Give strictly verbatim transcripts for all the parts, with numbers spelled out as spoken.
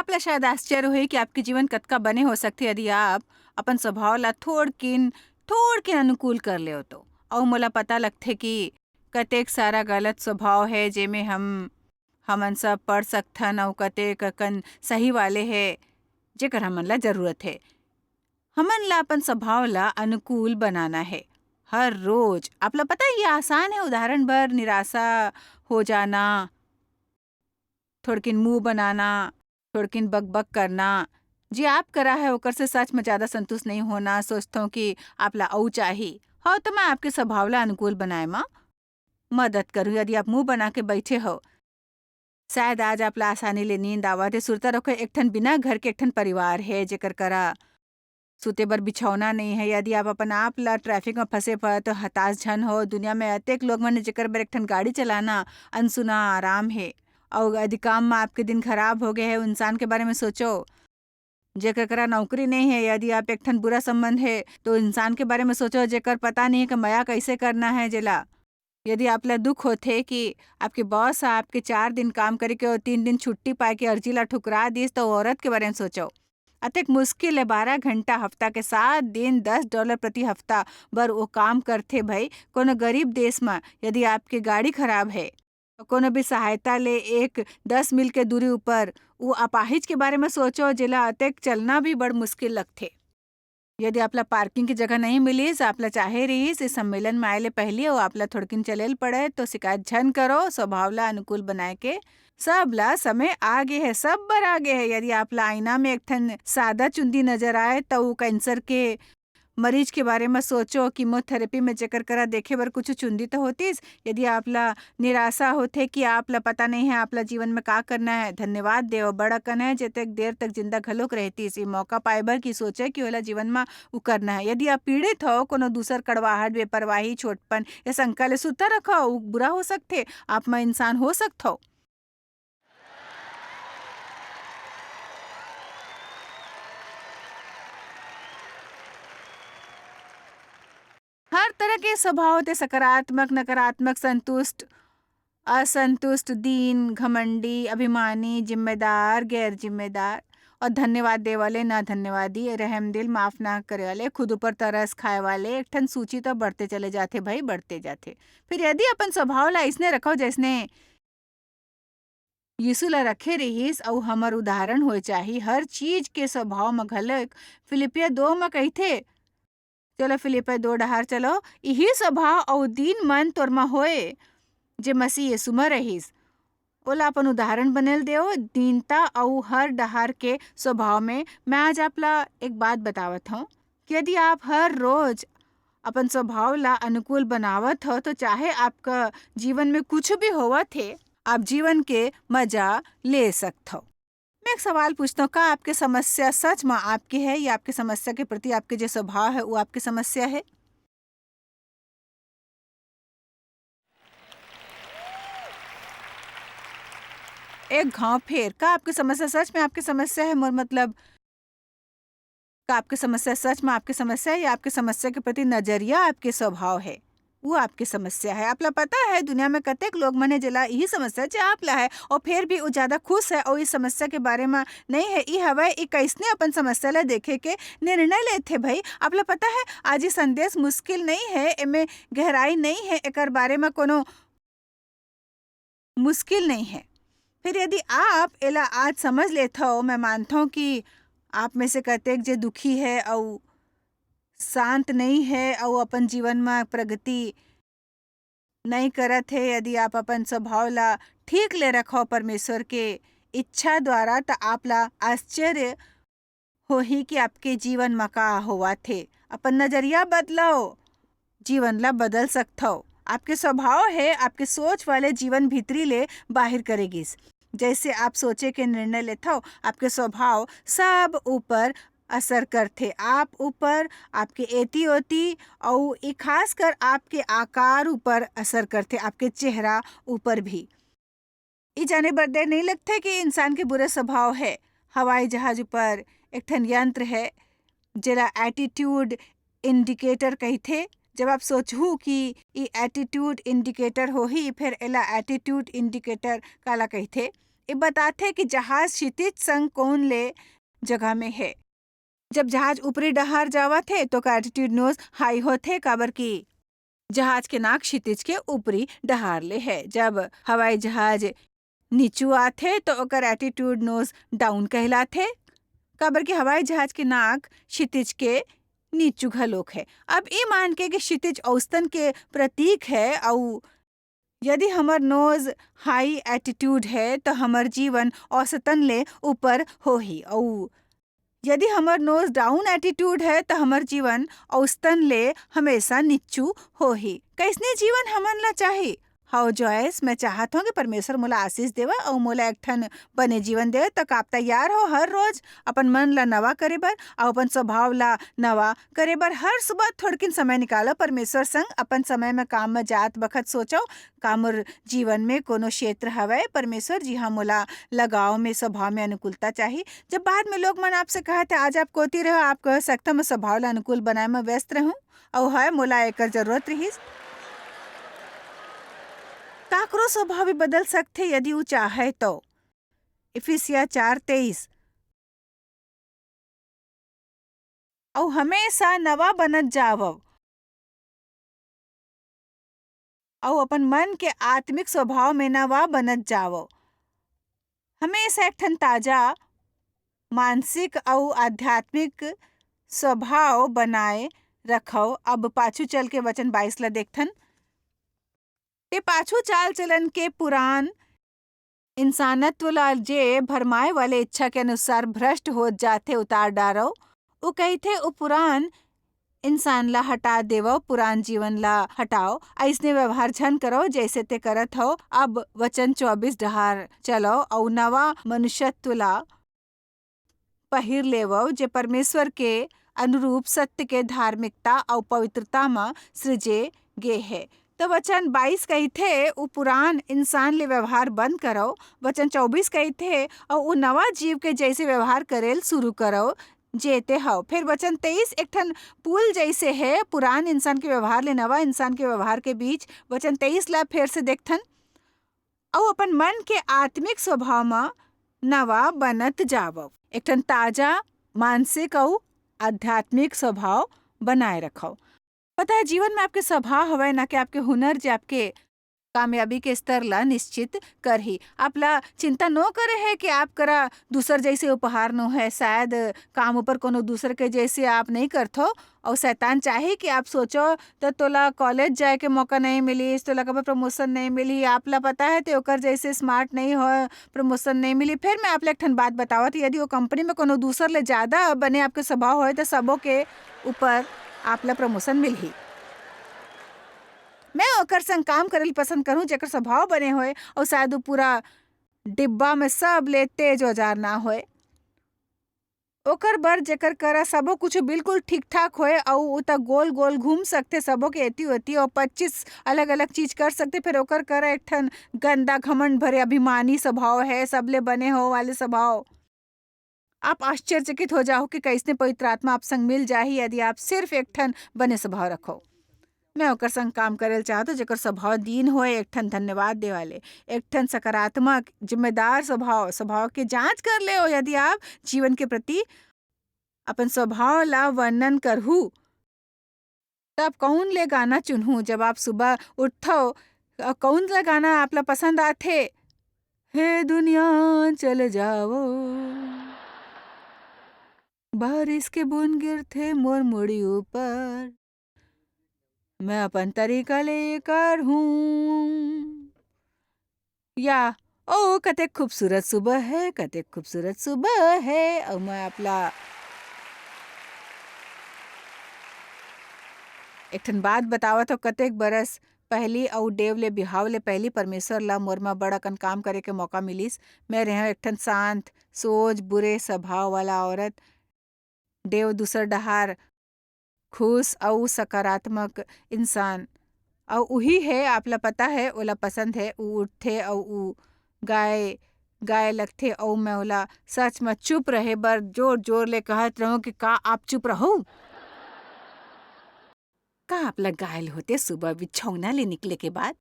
आपला शायद आश्चर्य होही कि आपके जीवन कतका बने हो सकथे, यदि आप अपन स्वभाव ला थोड़किन, थोड़किन अनुकूल कर लेव तो। अउ मोला पता लगथे कि कतेक सारा गलत स्वभाव हे, जेमे हम, हमन सब पड़ सकथन, अउ कतेक अकन सही वाले हे, जेकर हमन ला जरूरत हे। हमन ला अपन स्वभाव ला अनुकूल बनाना हे। हर रोज, आप ला पता हे, ये आसान हे। उदाहरण बर, निराशा हो जाना, थोड़किन मुंह बनाना, थोड़किन बकबक करना। जे आप करा है, ओकर से सच में ज्यादा संतुष्ट नहीं होना, सोचथों कि आप ला अऊ चाही। हाँ, तो मैं आपके स्वभाव ला अनुकूल बनाए म मदद करूँ। यदि आप मुंह बना के बैठे हो, शायद आज आप ला आसानी ले नींद आवत हे। सुरता रखो, एक ठन बिना घर के एक ठन परिवार हे, जेकर करा सुते बर बिछौना नहीं है। यदि आप अपन आप ला ट्रैफिक में फंसे पाए, तो हताश झन हो। दुनिया में अतेक लोग मन हे, जेकर बर एक ठन गाड़ी चलाना अनसुना आराम हे। अउ यदि काम में आपके दिन खराब हो गए है, इंसान के बारे में सोचो। जेकर करा नौकरी नहीं है, यदि आप एक ठन बुरा संबंध है, तो इंसान के बारे में सोचो, जेकर पता नहीं है कि मया कैसे करना है जेला। यदि आप ला दुख होथे कि आपके बॉस ह आपके चार दिन काम करे के और तीन दिन छुट्टी पाए के अर्जी ला ठुकरा दिस, तो औरत के बारे में सोचो। अतेक मुश्किल है, बारह घंटा हफ्ता के सात दिन दस डॉलर प्रति हफ्ता बर वो काम करथे भाई। कोनो गरीब देश म यदि आपके गाड़ी खराब है, कोनो भी सहायता ले एक दस मील के दूरी ऊपर, वो अपाहिज के बारे में सोचो, जेला अतेक चलना भी बड़ मुश्किल लगथे। यदि आप ला पार्किंग की जगह नहीं मिलिस, आप ला चाहे रहिस, इस सम्मेलन में आए ले पहली अउ आप ला थोड़किन चले ल पड़े, तो शिकायत झन करो। स्वभाव ला अनुकूल बनाए के सब ला समय आगे है, सब बर आगे है। यदि आप ला आईना में एक ठन सादा चुंदी नजर आए, तो वो कैंसर के मरीज के बारे में सोचो। कीमोथेरेपी में जेकर करा देखे बर कुछ चुंदी तो होतिस। यदि आप ला निराशा होथे कि आप ला पता नहीं है आप ला जीवन में का करना है, धन्यवाद देव, बड़ अकन है, जेतेक देर तक जिंदा घलोक रहतिस, ये मौका पाए बर कि सोचे कि ओला जीवन में उ करना है। यदि आप पीड़ित हो कोनो दूसर कड़वाहट, बेपरवाही, छोटपन या शंका ले सुरता रखो, उ बुरा हो सकथे, आप म इंसान हो सकथो। हर तरह के स्वभाव होथे, सकारात्मक, नकारात्मक, संतुष्ट, असंतुष्ट, दीन, घमंडी, अभिमानी, जिम्मेदार, गैर जिम्मेदार, और धन्यवाद दे वाले, ना धन्यवादी, रहम दिल, माफ ना करे वाले, खुद ऊपर तरस खाए वाले, एक ठन सूची तो बढ़ते चले जाथे भाई, बढ़ते जाथे। फिर यदि अपन स्वभाव ला अइसने रखो जैसने यीशु ला रखे रिहिस, अउ हमर उदाहरण होए चाही हर चीज के स्वभाव म घलोक। फिलिपिया दो म कहिथे, चलो फिलिपिया दो डहार चलो, इही स्वभाव अउ दीन मन तोर म होए, जे मसीह यीशु म रहिस। ओला अपन उदाहरण बने ल देव, दीनता अउ हर डहार के स्वभाव में। मैं आज आप ला एक बात बतावत हूँ कि यदि आप हर रोज अपन स्वभाव ला अनुकूल बनावत हो, तो चाहे आपका जीवन में कुछ भी होवत हे, आप जीवन के मजा ले सकत हो। मैं एक सवाल पूछता हूँ, का आपके समस्या सच में आपके है या आपके समस्या के प्रति आपके जो स्वभाव है, वो आपके समस्या है? एक घाव फेर, का आपके समस्या सच में आपके समस्या है? मोर मतलब, का आपके समस्या सच में आपके समस्या है या आपके समस्या के प्रति नजरिया आपके स्वभाव है, वो आपके समस्या है? आप ला पता है दुनिया में कतेक लोग मन है जेला यही समस्या जे आप ला है, और फिर भी वो ज्यादा खुश है और इस समस्या के बारे में नहीं है। ई हवय, ई कैसने अपन समस्या ला देखे के निर्णय लेथे भाई। आप ला पता है आज ये संदेश मुश्किल नहीं है, एमे गहराई नहीं है, एकर बारे में कोनो मुश्किल नहीं है। फिर यदि आप एला आज समझ लेथव, मैं मानथव कि आप में से कतेक जे दुखी है अउ शांत नहीं है अउ अपन जीवन में प्रगति नहीं करत है, यदि आप अपन स्वभाव ला ठीक ले रखव परमेश्वर के इच्छा द्वारा, त आप ला आश्चर्य होही कि आपके जीवन म का होवत हे। अपन नजरिया बदलव, जीवन ला बदल सकथव। आपके स्वभाव है आपके सोच वाले जीवन भीतरी ले बाहिर करे गिस। जैसे आप सोचे के निर्णय लेथव, आपके स्वभाव सब ऊपर असर करथे, आप ऊपर, आपके एती ओती, अउ ये खासकर आपके आकार ऊपर असर करथे, आपके चेहरा ऊपर भी। ई जाने बर देर नहीं लगथे कि इंसान के बुरे स्वभाव है। हवाई जहाज ऊपर एक ठन यंत्र है, जेला एटीट्यूड इंडिकेटर कहिथे। जब आप सोचहू कि ई एटीट्यूड इंडिकेटर होही, फिर एला एटीट्यूड इंडिकेटर काला कहिथे? ये बताथे कि जहाज क्षितिज संग कोन ले जगह में हे। जब जहाज ऊपरी डहार जावत हे, तो ओकर altitude nose high होथे, काबर कि जहाज के नाक क्षितिज के ऊपरी डहार ले हे। जब हवाई जहाज नीचू आथे, तो ओकर altitude nose down कहलाथे, काबर कि हवाई जहाज के नाक क्षितिज के नीचू घलोक हे। अब ई मान के कि क्षितिज औसतन के प्रतीक हे, अउ यदि हमर nose high altitude हे, तो हमर जीवन औसतन ले ऊपर होही, अउ यदि हमर nose down altitude हे, तो हमर जीवन औसतन ले हमेशा नीचू होही। कैसने जीवन हमन ला चाही? हव जॉयस, मैं चाहत हूँ कि परमेश्वर मोला आशीष देवा अउ मोला एक ठन बने जीवन देवे। त का आप तैयार हो हर रोज अपन मन ला नवा करे बर अउ अपन स्वभाव ला नवा करे बर? हर सुबह थोड़किन समय निकालो परमेश्वर संग। अपन समय में काम में जात बखत सोचो, का मोर जीवन में कोनो क्षेत्र हवय परमेश्वर, जिहाँ मोला लगाव में, स्वभाव में अनुकूलता चाही? जब बाद में लोग मन आपसे कहत हे, "आज आप कोती रहो," आप कह सकथव, "मैं स्वभाव ला अनुकूल बनाए में व्यस्त रहूं, अउ हय, मोला एकर जरूरत रिहिस।" काकरो स्वभाव भी बदल सकथे, यदि ऊ चाहे तो। इफिसिया चार तेईस। अउ हमेशा नवा बनत जावव, अउ अपन मन के आत्मिक स्वभाव में नवा बनत जावव। हमेशा एक ठन ताजा मानसिक अउ आध्यात्मिक स्वभाव बनाए रखव। अब पाछू चल के वचन बाईस ला देखथन। ते पाछू चाल चलन के पुरान इंसानत्व ला, जे भरमाए वाले इच्छा के अनुसार भ्रष्ट होत जाथे, उतार डारव। उ कहिथे, "उ पुरान इंसान ला हटा देवव, पुरान जीवन ला हटाओ, अइसने व्यवहार झन करव, जइसे ते करत हव। अब वचन चौबीस डहार चलव अउ नवा मनुष्यत्व ला पहिर लेवव, जे परमेश्वर के अनुरूप सत्य के धार्मिकता अउ पवित्रता म सृजे गे हे।" त वचन बाईस कहिथे, "उ पुरान इंसान ले व्यवहार बंद करव।" वचन चौबीस कहिथे, "अउ उ नवा जीव के जइसे व्यवहार करेल शुरू करव, जे ते हव।" फेर वचन तेईस एक ठन पुल जइसे हे, पुरान इंसान के व्यवहार ले नवा इंसान के व्यवहार के बीच। वचन तेईस ला फेर से देखथन, "अउ अपन मन के आत्मिक स्वभाव म नवा बनत जावव।" एक ठन ताजा मानसिक अउ आध्यात्मिक स्वभाव बनाए रखव। पता है, जीवन में आपके स्वभाव हवय, ना कि आपके हुनर, जे आपके कामयाबी के स्तर ला निश्चित करही। आप ला चिंता नो करे है कि आप करा दूसर जैसे उपहार नो है, शायद काम ऊपर कोनो दूसर के जैसे आप नहीं करथो। और शैतान चाहे कि आप सोचो, तो तोला कॉलेज जाए के मौका नहीं मिलिस, तोला कबर प्रमोशन नहीं मिली, आप ला पता है, ते ओकर जैसे स्मार्ट नहीं हो, प्रमोशन नहीं मिली। फिर मैं आप ला एक ठन बात बतावत, यदि वो कंपनी में कोनो दूसर ले ज्यादा बने आपके स्वभाव होए, तो सबो के ऊपर आप ला प्रमोशन मिलही। मैं ओकर संग काम करे ल पसंद करूं, जेकर स्वभाव बने होए और शायद वो पूरा डिब्बा में सबले तेज औजार ना होए। ओकर बर जेकर करा सबो कुछ बिल्कुल ठीक-ठाक होए अउ उ त गोल-गोल घूम सकथे सबो के एती-ओती अउ पच्चीस अलग-अलग चीज कर सकथे, फेर ओकर करा एक ठन गंदा, घमंड भरे, अभिमानी स्वभाव है, सबले बने हो वाले स्वभाव। आप आश्चर्यचकित हो जाओ कि कइसने पवित्र आत्मा आप संग मिल जाही, यदि आप सिर्फ एक ठन बने स्वभाव रखो। मैं ओकर संग काम करे ल चाहत हूं, जेकर स्वभाव दीन होए, एक ठन धन्यवाद दे वाले, एक ठन सकारात्मक, जिम्मेदार स्वभाव, स्वभाव के जांच कर ले। यदि आप जीवन के प्रति अपन स्वभाव ला वर्णन करहू, तब कौन ले गाना चुनहू? जब आप सुबह उठथव, अ, कौन ला गाना आप ला पसंद आथे? "हे दुनिया चल जाओ, बारिश के बूंद गिरथे मोर मुड़ी ऊपर, मैं अपन तरीका ले करहूं।" या, "ओ, कतेक खूबसूरत सुबह है, कतेक खूबसूरत सुबह है।" अउ मैं आप ला एक ठन बात बतावत हव, कतेक बरस पहिली अउ डेव ले बिहाव ले पहिली परमेश्वर ला मोर म बड़ अकन काम करे के मौका मिलिस। मैं रेहेंव एक ठन शांत, सोझ, बुरे स्वभाव वाला औरत। डेव दूसर डहार खुश अउ सकारात्मक इंसान। अउ उही हे, आप ला पता हे, ओला पसंद हे, उ उठथे अउ उ गाय, गाय लगथे अउ मैं ओला सच म चुप रहे बर जोर-जोर ले कहत रहूं कि का आप चुप रहू? का आप ला गाय ल होते सुबह बिछौना ले निकले के बाद?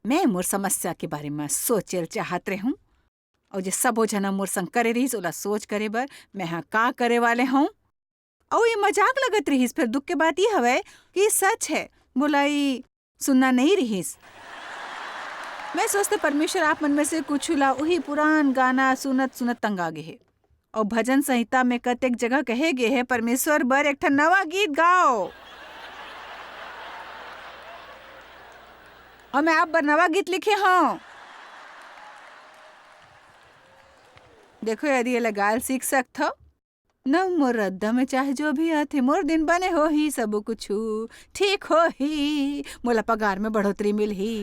मैं मोर समस्या के बारे म सोचे ल चाहत रहूं। अउ जे सबो झन ह मोर संग करे रिहिस, ओला सोच करे बर मैं ह का करे वाले हंव। अउ ये मजाक लगत रिहिस, फेर दुख के बात ये हवय कि सच है, मोला ये सुनना नहीं रिहिस। मैं सोचते परमेश्वर आप मन में से कुछ ला उही पुरान गाना सुनत सुनत तंग आ गे हे। अउ भजन संहिता में कतेक जगह कहे गे हे, "परमेश्वर बर एक ठन नवा गीत गाओ।" अउ मैं आप बर नवा गीत लिखे हंव। देखो, यदि एला गाल सीख सकथव, न मोर रद्दा में चाहे जो भी आथे, मोर दिन बने होही, सब कुछु ठीक होही, मोला पगार में बढ़ोतरी मिलही।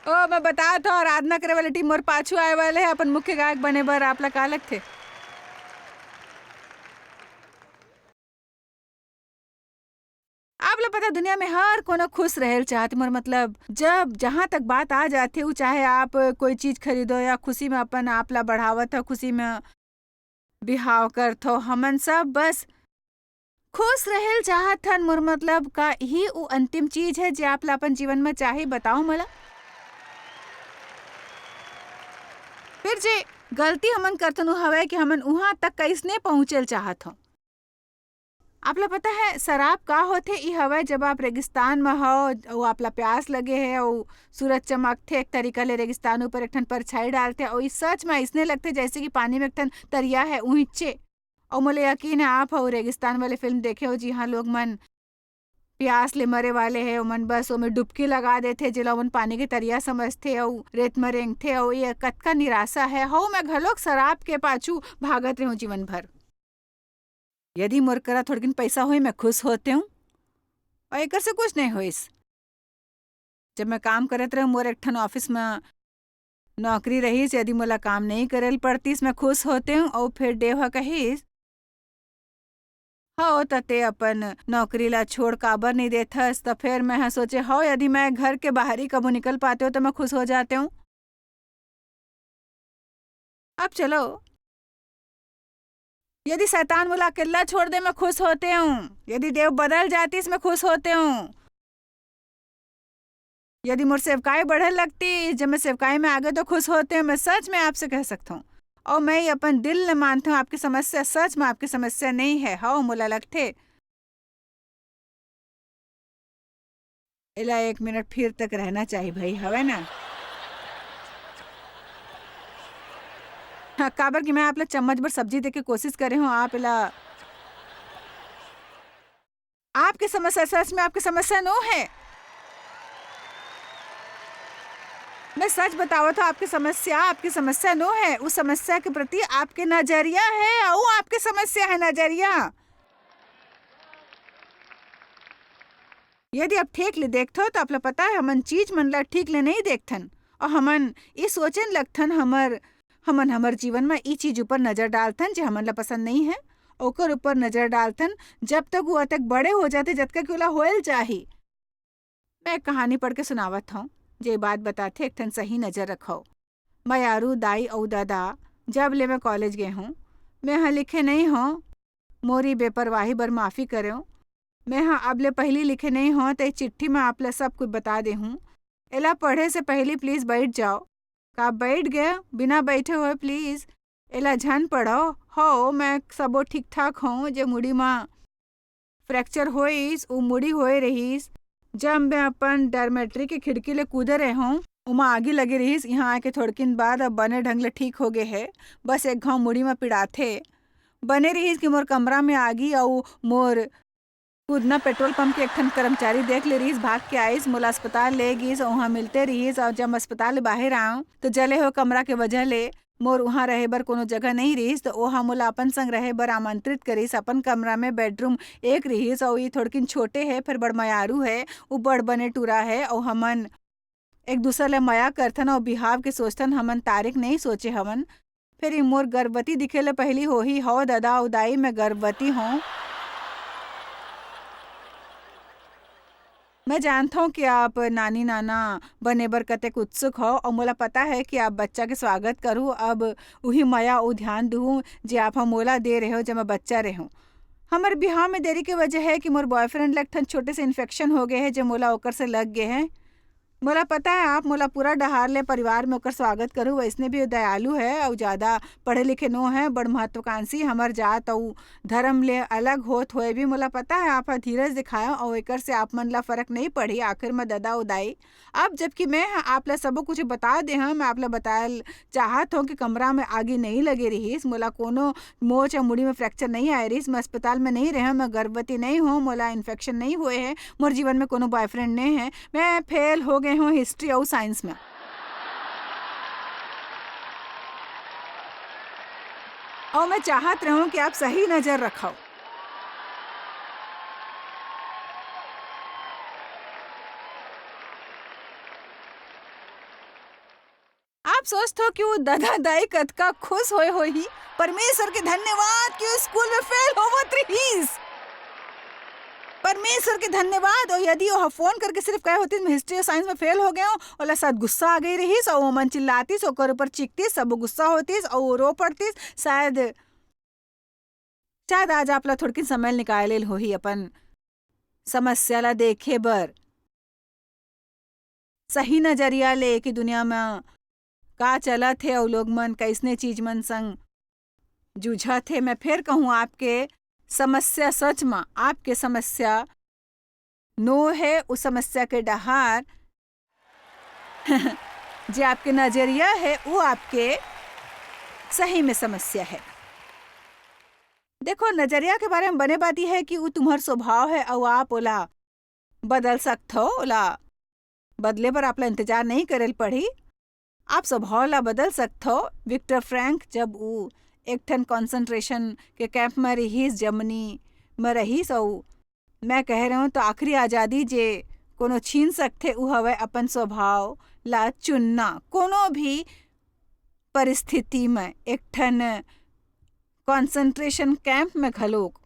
ओ, मैं बतात हंव, आराधना करे वाले टीम मोर पाछू आए वाले हे अपन मुख्य गायक बने बर। आप ला का लगथे? आप ला पता, दुनिया में हर कोनो खुश रहेल चाहत, मोर मतलब, जब जहाँ तक बात आ जाथे, उ चाहे आप कोई चीज खरीदो या खुशी में अपन आप ला बढ़ावत हो, खुशी में बिहाव करथो, हमन सब बस खुश रहेल चाहत हन। मोर मतलब, का ही उ अंतिम चीज है जे आप ला अपन जीवन में चाही? बताओ मोला। फिर जे गलती हमन करथन, उ हवय कि हमन उहाँ तक कइसने पहुँचेल चाहत हन। आप ला पता है, शराब का होथे? ई हवय, जब आप रेगिस्तान म हव अउ आप ला प्यास लगे हे अउ सूरज चमकथे, एक तरीका ले रेगिस्तान ऊपर एक ठन परछाई डालथे अउ ई सच म अइसने लगथे, जैसे कि पानी में एक ठन तरिया है, उहिंचे। अउ मोला यकीन है, आप ह रेगिस्तान वाले फिल्म देखे हो, जिहाँ लोग मन प्यास ले मरे वाले हे, ओमन बस ओमे डुबकी लगा देथे, जेला ओमन पानी के तरिया समझथे अउ रेत म रेंगथे, अउ ये कतका निराशा है। हव, मैं घलोक शराब के पाछू भागत रहूं जीवन भर। यदि मोर करा थोड़किन पैसा होई, मैं खुश होते हूँ, अउ एकर से कुछ नहीं होइस। जब मैं काम करत रहूं, मोर एक ठन ऑफिस म नौकरी रहिस, यदि मोला काम नहीं करे ल पड़तिस, मैं खुश होते हूँ। अउ फिर देव ह कहिस, "हव, त ते अपन नौकरी ला छोड़ काबर नहीं देथस?" त फिर मैं ह सोचे, "हव, यदि मैं घर के बाहरी कभू निकल पाते हूँ, तो मैं खुश हो जाते हूँ।" अब चलो, यदि शैतान मोला अकेला छोड़ दे, मैं खुश होते हूँ। यदि देव बदल जातिस, मैं खुश होते हूँ। यदि मोर सेवकाई बढ़े लगतिस, जब मैं सेवकाई में आगे, तो खुश होते हूँ। मैं सच में आपसे कह सकता हूँ, अउ मैं ये अपन दिल ले मानता हूँ, आपकी समस्या सच में आपकी समस्या नहीं है। हव, मोला लगथे, एला एक मिनट फिर तक रहना चाही भाई, हवय ना? हाँ, काबर कि मैं आप ला चम्मच भर सब्जी दे के कोशिश करे हूँ, आप एला, आपके समस्या सच में आपके समस्या नो है। मैं सच बतावत हूँ, आपकी समस्या, आपकी समस्या नो है, उस समस्या के प्रति आपके नजरिया है, अउ आपके समस्या है नजरिया। यदि आप ठीक ले देखथव, त आप ला पता है, हमन चीज मन ला ठीक ले नहीं देखथन, अउ हमन ई सोचेन लगथन, हमर, हमन हमर जीवन म ई चीज ऊपर नजर डालथन, जे हमन ला पसंद नहीं है, ओकर ऊपर नजर डालथन, जब तक वो अतक बड़े हो जाथे, जतका कि ओला होयल चाही। मैं एक कहानी पढ़ के सुनावत हूँ, जे बात बताथे, एक ठन सही नजर रखव। मयारू दाई अउ ददा, जब ले मैं कॉलेज गे हूँ, मैं ह लिखे नहीं हूँ, मोरी बेपरवाही बर माफी करेव। मैं ह अब ले पहिली लिखे नहीं हूँ, ते चिट्ठी में आप ला सब कुछ बता दे हूँ। एला पढ़े से पहिली please बैठ जाओ। का बैठ गए? बिना बैठे हुए please एला झन पढ़व। हो, मैं सबो ठीक ठाक हूँ। जे मुड़ी मा फ्रैक्चर होइस, उ मुड़ी होए रहिस। जब मैं अपन डॉर्मेट्री के खिड़की ले कूदे रहेंव, ओमा आगी लगे रहिस। इहाँ आके थोड़किन बाद अब बने ढंग ले ठीक हो गे हे। बस एक घांव मुड़ी म पिड़ाथे। बने रहिस कि मोर कमरा में आगी अउ मोर कूदना पेट्रोल पंप के एक ठन कर्मचारी देख ले रहिस, भाग के आइस, मोला अस्पताल ले गिस, उहाँ मिलते रहिस। अउ जब अस्पताल ले बाहिर आंव, तो जले हुए कमरा के वजह ले मोर उहाँ रहे बर कोनो जगह नइ रिहिस, त ओहा मोला अपन संग रहे बर आमंत्रित करिस। अपन कमरा में बेडरूम एक रिहिस अउ ई थोड़किन छोटे हे, फेर बड़ मयारू हे, उ बड़ बने टूरा हे अउ हमन एक दूसर ले मया करथन अउ बिहाव के सोचथन। हमन तारीख नइ सोचे हवन। फेर ई मोर गर्भवती दिखे ले पहिली होही। हव ददा अउ दाई, मैं गर्भवती हों। मैं जानथों कि आप नानी नाना बने बर कतेक उत्सुक हव, अउ मोला पता हे कि आप बच्चा के स्वागत करहू। अब उही मया अउ ध्यान दुहू, जे आप ह मोला दे रहे हो, जब मैं बच्चा रेहेंव। हमर बिहाव में देरी के वजह हे कि मोर boyfriend ला एक ठन छोटे से infection हो गे हे, जे मोला ओकर से लग गे हे। मोला पता हे, आप मोला पूरा डहार ले परिवार में ओकर स्वागत करहू, वइसने भी दयालु हे अउ जादा पढ़े लिखे नो हे, बड़ महत्वाकांक्षी, हमर जात अउ धर्म ले अलग होत होए भी मोला पता हे, आप ह धीरज दिखायव अउ एकर से आप मन ला फरक नइ पड़ही। आखिर में ददा अउ दाई, अब जबकि मैं ह आप ला सबो कुछ बता दे हंव, मैं आप ला बतायल चाहत हंव कि कमरा में आगी नइ लगे रिहिस, मोला कोनो मोच या मुड़ी में fracture नइ आए रिहिस, मैं अस्पताल में नइ रेहेंव, मैं गर्भवती नइ हंव, मोला infection नइ होए हे, मोर जीवन में कोनो boyfriend नइ हे, मैं fail हो गे हंव history अउ science में। अउ मैं चाहत रेहेंव कि आप सही नजर रखव। आप सोचथव कि वो ददा दाई कतका खुश होए होही। परमेश्वर के धन्यवाद कि वो स्कूल में fail होवत रिहिस। परमेश्वर के धन्यवाद। अउ यदि ओह फोन करके सिर्फ कहे होतिस, "मैं history अउ science में fail हो गे हंव," ओला शायद गुस्सा आ गे रिहिस अउ ओमन चिल्लातिस, ओकर ऊपर चीखतिस, सब गुस्सा होतिस अउ वो रो पड़तिस। शायद, शायद आज आप ला थोड़किन समय निकाले ल होही अपन समस्या ला देखे बर, सही नजरिया ले कि दुनिया म का चलत हे अउ लोग मन कइसने चीज मन संग जूझत हे। मैं फेर कहूँ, आपके समस्या सच म आपके समस्या नो हे, उ समस्या के डहार जे आपके नजरिया हे, उ आपके सही में समस्या हे। देखो, नजरिया के बारे में बने बात ये हे कि उ तुम्हर स्वभाव हे अउ आप ओला बदल सकथव, ओला बदले बर आप ला इंतजार नइ करे ल पड़ही। आप स्वभाव ला बदल सकथव। विक्टर फ्रैंक जब उ एक ठन concentration के camp में रिहिस, जर्मनी में रहिस, अउ मैं कहे रहेंव तो आखिरी आजादी जे कोनो छीन सकथे, उ हवय अपन स्वभाव ला चुनना। कोनो भी परिस्थिति में एक ठन concentration camp में घलोक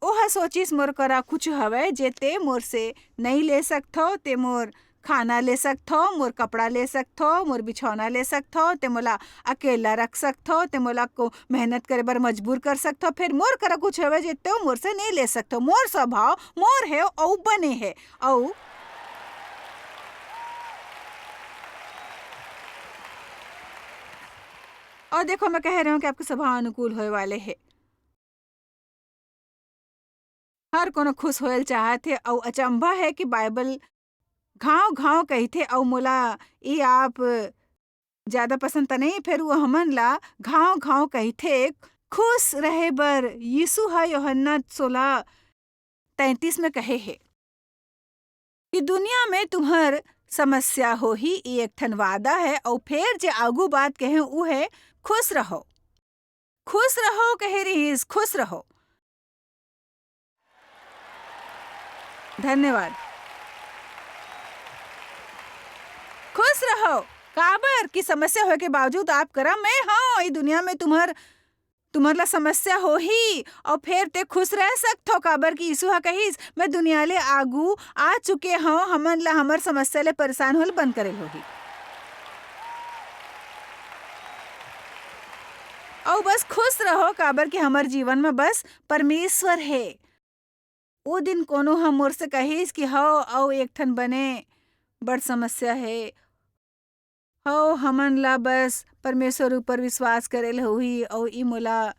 ओह सोचिस, "मोर करा कुछ हवय जे ते मोर से नइ ले सकथव, ते मोर खाना ले सकथव, मोर कपड़ा ले सकथव, मोर बिछौना ले सकथव, ते मोला अकेला रख सकथव, ते मोला को मेहनत करे बर मजबूर कर सकथव, फेर मोर करा कुछ हवय जे ते मोर से नइ ले सकथव। मोर स्वभाव मोर हे अउ बने हे।" अउ, अउ देखो, मैं कह रहे हूँ कि आपके स्वभाव अनुकूल होए वाले हे। हर कोनो खुश होयल चाहत हे, अउ अचंभा हे कि बाइबल घांव-घांव कहिथे, अउ मोला ये आप ज्यादा पसंद त नइ, फेर वो हमन ला घांव-घांव कहिथे, खुश रहे बर। यीशु ह यूहन्ना सोलह तैंतीस में कहे हे कि दुनिया में तुम्हर समस्या होही, ये एक ठन वादा हे, अउ फेर जे आगू बात कहे, वो हे, "खुश रहो।" खुश रहो, कहे रिहिस, खुश रहो। धन्यवाद। खुश रहो, काबर कि समस्या होए के बावजूद आप करा, "मैं हंव, ई दुनिया में तुम्हर, तुम्हर ला समस्या होही, अउ फेर ते खुश रह सकथव, काबर कि यीशु ह कहिस, 'मैं दुनिया ले आगू आ चुके हंव, हमन ला हमर समस्या ले परेशान होल बंद करे ल होही।'" अउ बस खुश रहो, काबर कि हमर जीवन में बस परमेश्वर हे। ओ दिन कोनो ह मोर से कहिस कि हव, अउ एक ठन बने बड़ समस्या हे। हव, हमन ला बस परमेश्वर ऊपर विश्वास करे ल होही, अउ ई मोला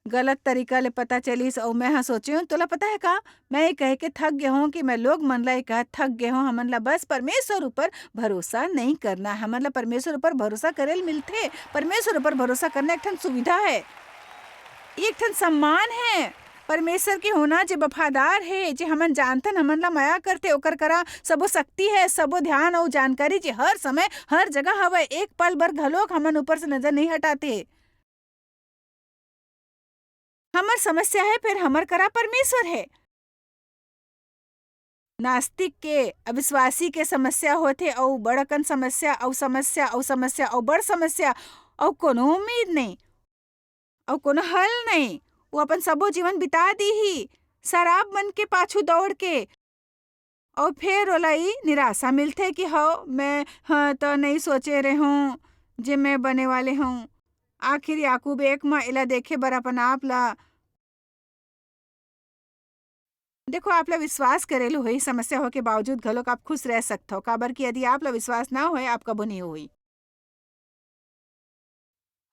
गलत तरीका ले पता चलिस, अउ मैं ह सोचेंव, तोला पता हे का, मैं ये कह के थक गे हंव कि मैं लोग मन ला ये कह थक गे हंव, हमन ला बस परमेश्वर ऊपर भरोसा नइ करना हे। हमन ला परमेश्वर ऊपर भरोसा करे ल मिलथे, परमेश्वर ऊपर भरोसा करना एक ठन सुविधा हे, एक ठन सम्मान हे। परमेश्वर के होना जे वफादार हे, जे हमन जानथन, हमन ला मया करथे, ओकर करा सबो शक्ति हे, सबो ध्यान अउ जानकारी, जे हर समय, हर जगह हवय, एक पल बर घलोक हमन ऊपर से नजर नइ हटाथे। हमर समस्या हे, फेर हमर करा परमेश्वर हे। नास्तिक के, अविश्वासी के समस्या होथे, अउ बड़ अकन समस्या, अउ समस्या, अउ समस्या, अउ बड़ समस्या, अउ कोनो उम्मीद नइ, अउ कोनो हल नइ। वो अपन सबो जीवन बिता दीही शराब मन के पाछू दौड़ के, अउ फेर ओला ई निराशा मिलथे कि हव, मैं ह त नइ सोचे रेहों जे मैं बने वाले हूँ। आखिर याकूब एक म एला देखे बर अपन आप ला देखो, आप ला विश्वास करे ल होही, समस्या होय के बावजूद घलोक आप खुश रह सकथव, काबर कि यदि आप ला विश्वास ना होय, आप कभू नइ होही।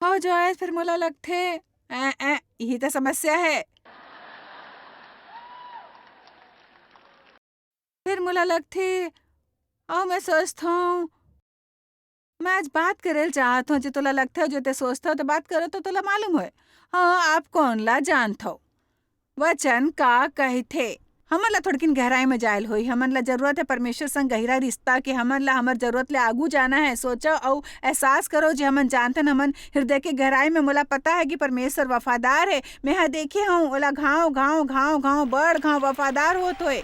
हव जॉयस, फेर मोला लगथे, ऐ, ऐ, इही त समस्या हे। फेर मोला लगथे, अउ मैं सोचथंव, मैं आज बात करे ल चाहत हंव, जो तोला लगथे, जो ते सोचथव, ते बात करो, तो तोला मालूम होय। हाँ, आप कोन ला जानथव? वचन का कहिथे? हमन ला थोड़किन गहराई में जाय ल होही। हमन ला जरूरत हे परमेश्वर संग गहिरा रिश्ता के। हमन ला हमर जरूरत ले आगू जाना हे। सोचव अउ एहसास करो, जे हमन जानथन, हमन हृदय के गहराई में, मोला पता हे कि परमेश्वर वफादार हे। मैं हा देखे हंव, ओला घांव, घांव, घांव, घांव, बड़ घांव वफादार होत होय।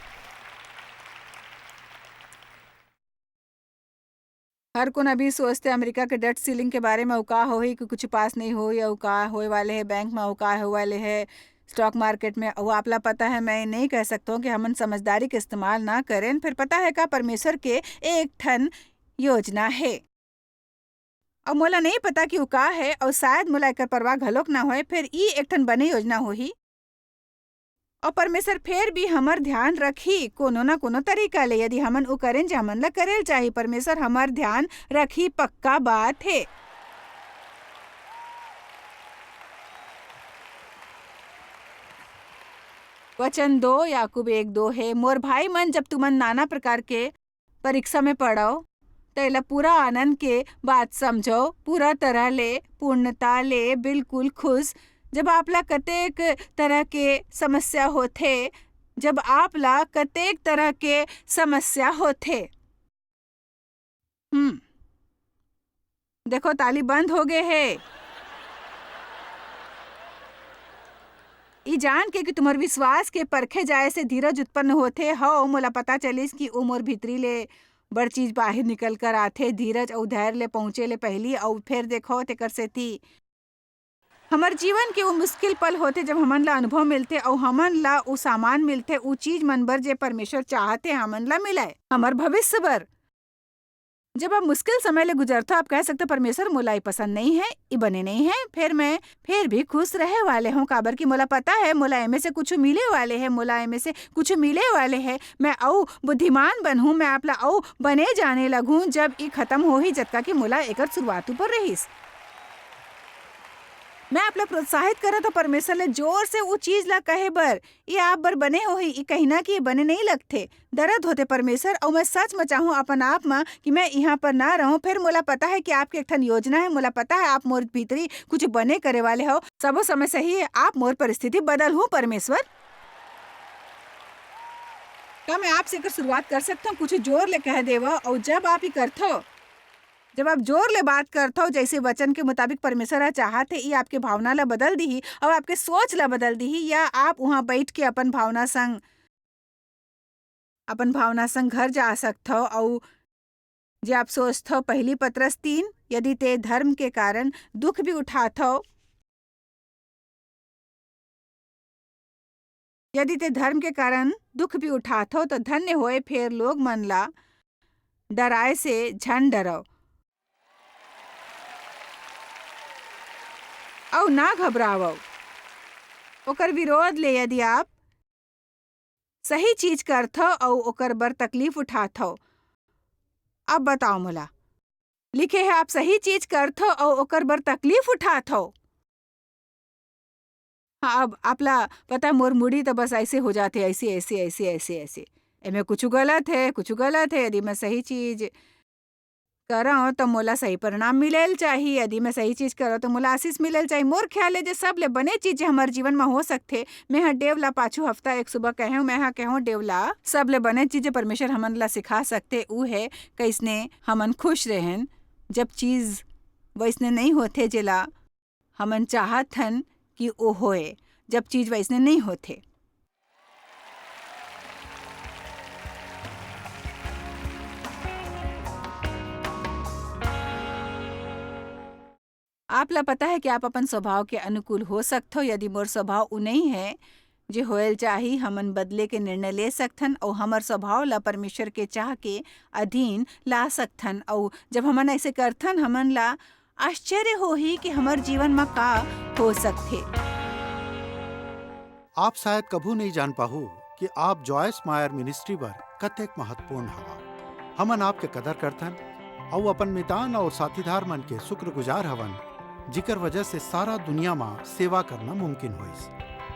हर कोन अभी सोचथे अमेरिका के डेट सीलिंग के बारे में, अउ का होही कि कुछ पास नइ होही, अउ का होय वाले हे बैंक में, अउ का होय वाले हे स्टॉक मार्केट में। अउ आप ला पता हे, मैं नइ कह सकत हंव कि हमन समझदारी के इस्तेमाल ना करेन। फेर पता हे का, परमेश्वर के एक ठन योजना हे, अउ मोला नइ पता कि वो का हे, अउ शायद मोला एकर परवाह घलोक ना होय। फेर ई एक ठन बने योजना होही। अउ परमेश्वर फेर भी हमर ध्यान रखही कोनो न कोनो तरीका ले, यदि हमन उ करेन जे हमन ला करे ल चाही। परमेश्वर हमर ध्यान रखही, पक्का बात हे। वचन दो, याकूब एक दो हे, मोर भाई मन, जब तुमन नाना प्रकार के परीक्षा में पड़व, त एला पूरा आनंद के बात समझव, पूरा तरह ले, पूर्णता ले, बिल्कुल खुश। जब आप ला कतेक तरह के समस्या होथे, जब आप ला कतेक तरह के समस्या होथे। हम्म। देखो, ताली बंद हो गे हे। ई जान के कि तुम्हर विश्वास के परखे जाए से धीरज उत्पन्न होथे, हव, मोला पता चलिस कि ओ मोर भीतरी ले बड़ चीज बाहिर निकल कर आथे, धीरज अउ धैर्य ले पहुंचे ले पहिली, अउ फेर देखो, तेकर सेती हमर जीवन के वो मुश्किल पल होथे, जब हमन ला अनुभव मिलथे अउ हमन ला वो सामान मिलथे, वो चीज मन बर, जे परमेश्वर चाहत हे हमन ला मिलय, हमर भविष्य बर। जब आप मुश्किल समय ले गुजरथव, आप कह सकथव, "परमेश्वर, मोला ई पसंद नइ हे, ई बने नइ हे, फेर मैं फेर भी खुश रहे वाले हंव, काबर कि मोला पता हे, मोला एमे से कुछु मिले वाले हे, मोला एमे से कुछु मिले वाले हे। मैं अउ बुद्धिमान बनहूं, मैं आप ला अउ बने जाने लगहूं, जब ई खत्म होही, जतका कि मोला एकर शुरुआत ऊपर रहिस।" मैं आप ला प्रोत्साहित करत हंव परमेश्वर ले जोर से वो चीज ला कहे बर, "ये आप बर बने होही," ये कहिना कि ये बने नइ लगथे। दर्द होथे परमेश्वर, अउ मैं सच म चाहूं अपन आप म कि मैं इहां पर ना रहूं। फेर मोला पता हे कि आपके एक ठन योजना हे, मोला पता हे आप मोर भीतरी कुछ बने करे वाले हव। सबो समय सही हे, आप मोर परिस्थिति बदलहू परमेश्वर। का मैं आपसे एकर शुरुआत कर सकथव? कुछ जोर ले कह देवव, अउ जब आप ये करथव, जब आप जोर ले बात करथव, जैसे वचन के मुताबिक परमेश्वर ह चाहत हे, ई आपके भावना ला बदल दिही अउ आपके सोच ला बदल दिही, या आप उहाँ बैठ के अपन भावना संग, अपन भावना संग घर जा सकथव अउ जे आप सोचथव, पहली पतरस तीन, यदि ते धर्म के कारण दुख भी उठाथव, यदि ते धर्म के कारण दुख भी उठाथव, त धन्य होय, फेर लोग मन ला डराए से झन डरव अउ ना घबरावव। ओकर विरोध ले यदि आप सही चीज करथव अउ ओकर बर तकलीफ उठाथव, अब बताओ मोला, लिखे हे, आप सही चीज करथव अउ ओकर बर तकलीफ उठाथव। हाँ, अब आपला पता, मोर मुड़ी त बस ऐसे हो जाथे, ऐसे, ऐसे, ऐसे, ऐसे, ऐसे। एमे कुछु गलत हे, कुछु गलत हे। यदि मैं सही चीज करंव, त मोला सही परिणाम मिले ल चाही। यदि मैं सही चीज करंव, त मोला आशीष मिले ल चाही। मोर ख्याल ले जे सबले बने चीज जे हमर जीवन म हो सकथे, मैं ह डेव ला पाछू हफ्ता एक सुबह कहेंव, मैं ह कहेंव डेव ला, सबले बने चीज जे परमेश्वर हमन ला सिखा सकथे, ऊ हे कइसने हमन खुश रहेन, जब चीज वइसने नइ होथे, जेला हमन चाहत हन कि ओ होए, जब चीज वइसने नइ होथे। आप ला पता हे कि आप अपन स्वभाव के अनुकूल हो सकथव। यदि मोर स्वभाव उ नइ हे, जे होए ल चाही, हमन बदले के निर्णय ले सकथन अउ हमर स्वभाव ला परमेश्वर के चाह के अधीन ला सकथन। अउ जब हमन ऐसे करथन, हमन ला आश्चर्य होही कि हमर जीवन म का हो सकथे। आप शायद कभू नइ जान पाहू कि आप जॉयस मायर मिनिस्ट्री बर कतेक महत्वपूर्ण हवा। हमन आपके कदर करथन अउ अपन मितान अउ साथीदार मन के शुक्रगुजार हवन, जिकर वजह से सारा दुनिया म सेवा करना मुमकिन होइस।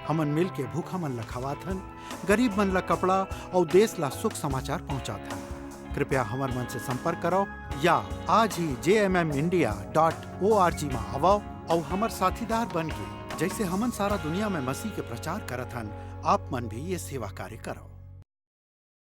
हमन मिल के भूखा मन ल खवाथन, गरीब मन ल कपड़ा अउ देश ल सुख समाचार पहुंचाथन। कृपया हमर मन से संपर्क करो या आज ही जे M M India dot O R G म आवव अउ हमर साथीदार बन के, जैसे हमन सारा दुनिया में मसीह के प्रचार करत हन, आप मन भी ये सेवा कार्य करो।